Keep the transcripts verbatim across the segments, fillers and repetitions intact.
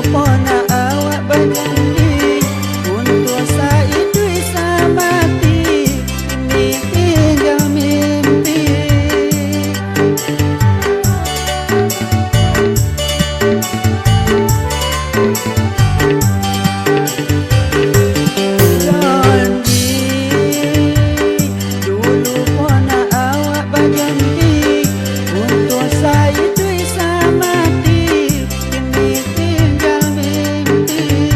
Pernah awak bajanji untuk saiduik samati, kini tinggal mimpi. Janji, dulu pernah awak bajanji untuk saiduik samati, kini tinggal mimpi.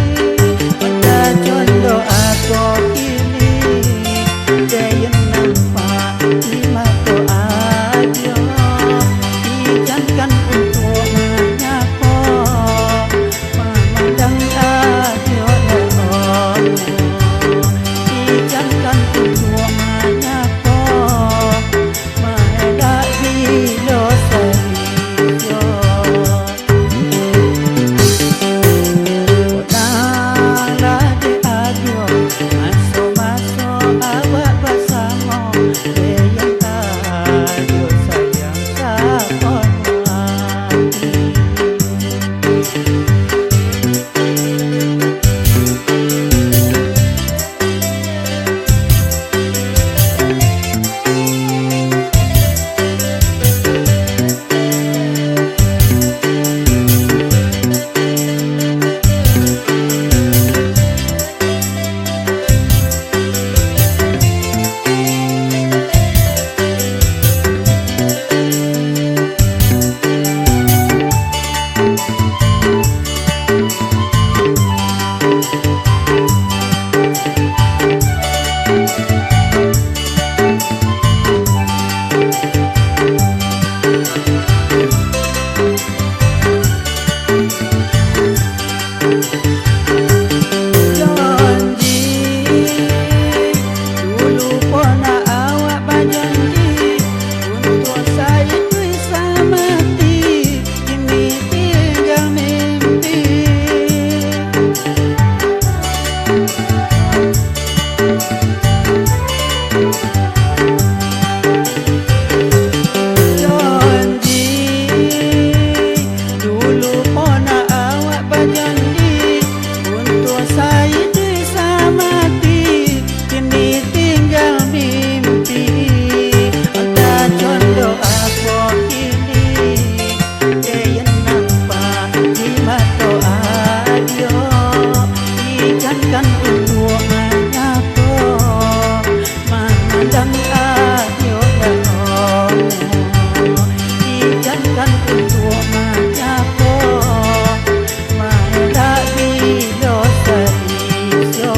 Mata condok ako kini, den nampak di mato ajo. Izinkan untuk manyapo, mamandang ajo lah Allah. Izinkan untuk manyapo, maelak bilo saiso. Potanglah dek ajo maso-maso awak basamo, dek yang ajo sayang sapono ati. Janji, dulu pernah awak bajanji untuk saiduik samati, kini tinggal mimpi. Janji, dulu pernah awak bajanji untuk saiduik samati, kini tinggal mimpi. Antah condok ako kini, dek yang nampak di mato ajo. Izinkan untuk manyapo, mamandang ajo lah Allah. Izinkan untuk manyapo, maelak bilo saiso.